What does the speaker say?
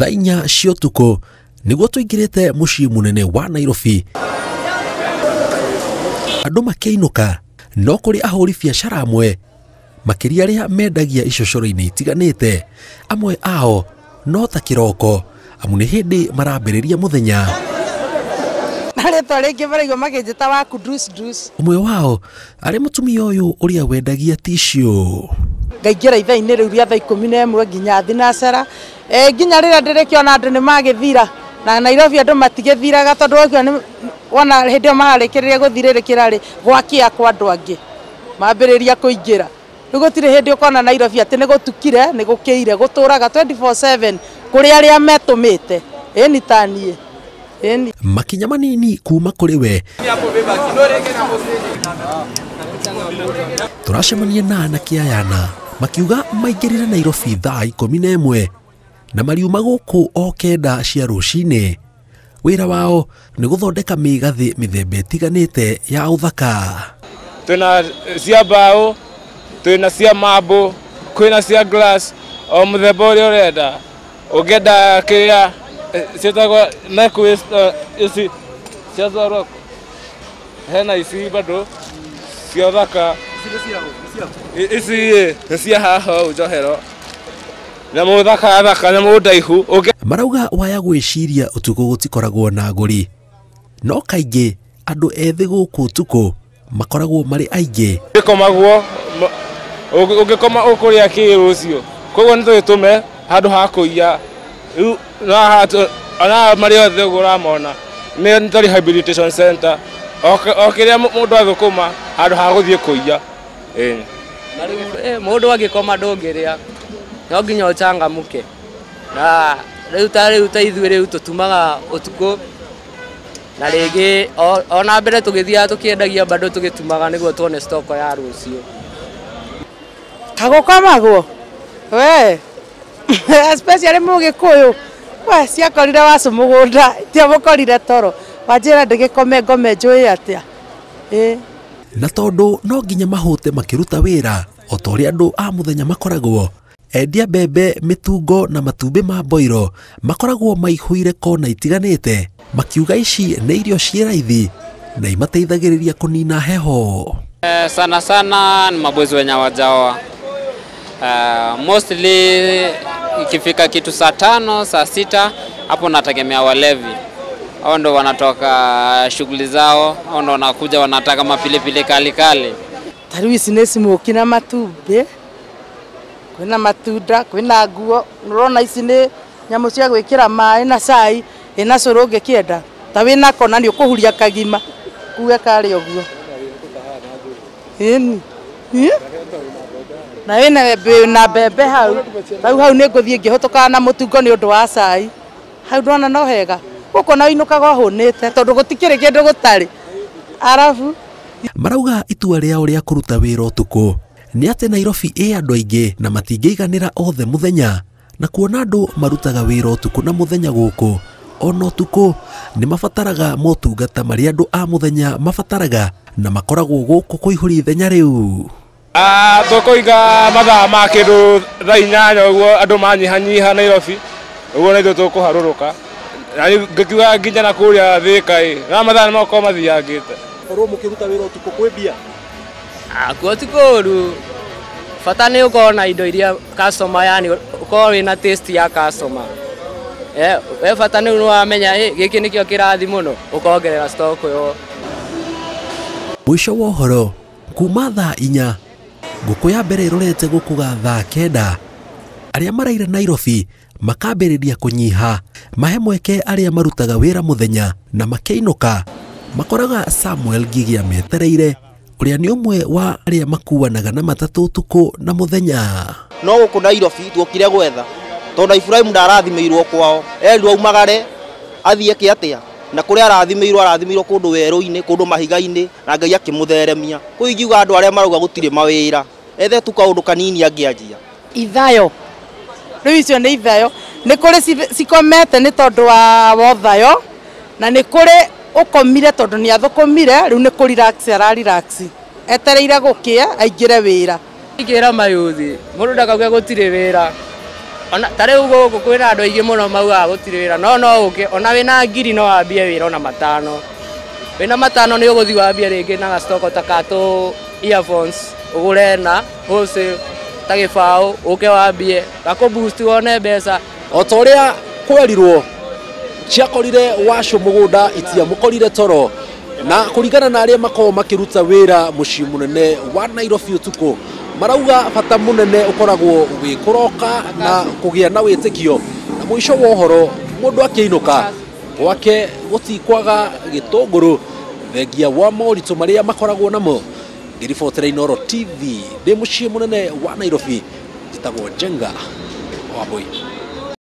Thaa 4 cia ũtukũ nĩguo tũingĩrĩte mũciĩ mũnene wa Nairobi. Andũ makĩinũka no kũrĩ ahũri biacara amwe makĩria arĩa mendagia icocoro-inĩ itiganĩte. Amwe ao no ta kĩroko amu nĩ hĩndĩ marambĩrĩria mũthenya. Na rĩtwa rĩngĩ maraigua makĩnjĩta wa kudus dus. Ũmwe wao arĩ mũtumia ũyũ ũrĩa wendagia tissue. Ngaingĩra ithaa-inĩ rĩu rĩa thaa 11 nginya thinacera. Nginya rĩrĩa ndĩrĩkĩona andũ nĩ magĩthira. Na Nairobi andũ matigĩthiraga tondũ waigua nĩ wona hĩndĩ ĩyo mararĩkĩrĩria gũthirĩrĩkĩra rĩ, gwakĩa kwa andũ angĩ mambĩrĩria kũingĩra. Rĩu gũtirĩ hĩndĩ ũkona Nairobi atĩ nĩ gũtukire, nĩ gũkĩire, gũtũraga 24/7 kũrĩ arĩa metũmĩte. Ĩni ta niĩ. Ĩni. Makinya manini kuma kũrĩ we tũracemania na anake ayana makiuga maingĩrire Nairobi thaa 11 na mariuma gũkũ o 9 cia rũcinĩ. Wĩra wao nĩ gũthondeka mĩgathĩ mĩthemba ĩtiganĩte ya ũthaka. Twĩna cia mbaũ, twĩna cia marble, kwĩna cia glass, o mũthemba ũrĩa ũrenda. Ũngĩenda kĩrĩa ciĩtagwo necklace, ici cia Zoroko. Hena ici bado cia ũthaka. Ici nĩ cia haha ũũ njohero. Nyamũ thaka thaka, nyamũ ndaihu. Marauga waya gwĩciria ũtukũ gũtikoragwo na agũri, no kaingĩ andũ ethĩ gũkũ ũtukũ makoragwo marĩ aingĩ. Ũngĩkomagwo, ũngĩkoma ũkũrĩa kĩ rũciũ. Koguo nĩ tũgĩtũme handũ ha kũiya. Rĩu ona marĩ othe ũguo ũramona nĩ ta rehabilitation center. O kĩrĩa mũndũ athũkũma handũ ha gũthiĩ kũiya. Mũndũ angĩkoma ndũngĩrĩa, no nginya ũchangamke. Na rĩu ta rĩu ta ithuĩ rĩu tũtumaga ũtukũ, na rĩngĩ ona mbere tũgĩthiaga tũkĩendagia bado tũgĩtumaga nĩguo tuone stock ya rũciũ. Kagũkomagwo? We, especially mũgĩkũyũ. We, ciakorire wacu mũgũnda, tiamũkorire toro. Wanjĩra ndĩgĩkome ngome njũĩ atĩa? Na tondũ no nginya mahũte makĩruta wĩra o ta ũrĩa andũ a mũthenya makoragwo, endia mbembe, mĩtungo na matumbĩ ma mboiro makoragwo maihũire kona itiganĩte, makiuga ici nĩ irio ciĩ raithi na imateithagĩrĩria kũnina heho. Sana sana ni mabozi wenye hawajaoa. Mostly ikifika kitu saa 5, saa 6 hapo nategemea walevi. Hao ndo wanatoka shughuli zao, hao ndo wanakuja wanataka mapilipili kali kali. Ta rĩu ici nĩ smoky na matumbĩ, kwĩna matunda, kwĩna nguo. Nĩũrona ici nĩ nyamũ cia gwĩkĩra maĩ na cai, ĩna cũrũ ũngĩkĩenda. Ta wĩna kona nĩ ũkũhuria kagima, kuge karĩa ũguo. Ĩni. Na wĩna mbembe hau. Rĩu hau nĩ ngũthiĩ ngĩhũtũkaga na mũtungo nĩ ũndũ wa cai. Hau ndona no hega. Gũkũ na ũinũkaga ũhũnĩte tondũ gũtikĩrĩ kĩndũ gũtarĩ. Arabu marauga itua rĩao rĩa kũruta wĩra ũtukũ nĩ atĩ Nairobi ĩ andũ aingĩ na matingĩiganĩra othe mũthenya, na kuona andũ marutaga wĩra ũtukũ na mũthenya gũkũ ona ũtukũ nĩ mabataraga motungata marĩa andũ a mũthenya mabataraga na makoragwo gũkũ kũihũria ithenya rĩu. Tũkũiga mathaa ma kĩndũ thaa 8 ũguo andũ manyihanyiha Nairobi, ũguo na ithuĩ tũkũharũrũka. Na ngĩkiuga nginya na kũrĩa Thika ĩ, na mathaa nĩ makorwo mathiangĩte. Korwo mũkĩruta wĩra ũtukũ kwĩ mbia? Kuo ti kũũru. Bata nĩ ũkorwo na indo iria customer, yani ũkorwo wĩna taste ya customer. We bata nĩ wamenya, gĩkĩ nĩkĩo kĩrathi mũno, ũkongerera stock ĩyo. Mũico wa ũhoro kuma thaa 4 ngũkũ ya mbere ĩrorete gũkũga thaa 9. Arĩa maraira Nairobi makambĩrĩria kũnyiha, mahe mweke arĩa marutaga wĩra mũthenya na makĩinũka makoraga Samuel Ngigi ametereire, ũrĩa nĩ ũmwe wa arĩa makuanaga na matatũ ũtukũ na mũthenya. No gũkũ Nairobi tuokire gwetha tondũ Ibrahim ndarathimĩirwo kwao, erirwo aumagare athiĩ eke atĩa, na kũrĩa arathimĩirwo arathimĩirwo kũndũ werũ-inĩ, kũndũ mahiga-inĩ, na Ngai akĩmũtheremia. Kũu ingiuga andũ arĩa marauga gũtirĩ mawĩra, ethe tu kaũndũ kanini angĩanjia. Ithayo rĩu icio nĩ ithayo, nĩ kũrĩ cikomete nĩ tondũ wa wothayo, na nĩ kũrĩ ũkomire tondũ nĩ athũkũmire, rĩu nĩ kũ relax ara relax, etereire gũkĩa aingĩre wĩra. Ingĩra mayuthi, mũndũ ndakauge gũtirĩ wĩra. Ona ta rĩu gũkũ kwĩna andũ aingĩ mũno maugaga gũtirĩ wĩra, no no ũke ona wĩna ngiri no wambie wĩra ona matano. Wĩna matano nĩ ũgũthiĩ wambie rĩngĩ na gacitoko ta ka tũ earphones ũgũre na wholesale ta gĩbaũ ũke wambie gakũ boost wone mbeca. O ta ũrĩa kwerirwo ciakorire wacũ mũgũnda itiamũkorire toro, na kũringana na arĩa makoragwo makĩruta wĩra mũciĩ mũnene wa Nairobi ũtukũ, marauga bata mũnene ũkoragwo wĩ kũroka na kũgĩa na wĩtĩkio, na mũico wa ũhoro mũndũ akĩinũka gwake gũtikwaga gĩtũngũrũ thengia wa moritũ marĩa makoragwo namo. Ngĩribotera Inooro TV ndĩ mũciĩ mũnene wa Nairobi, njĩtagwo Njenga Wambui.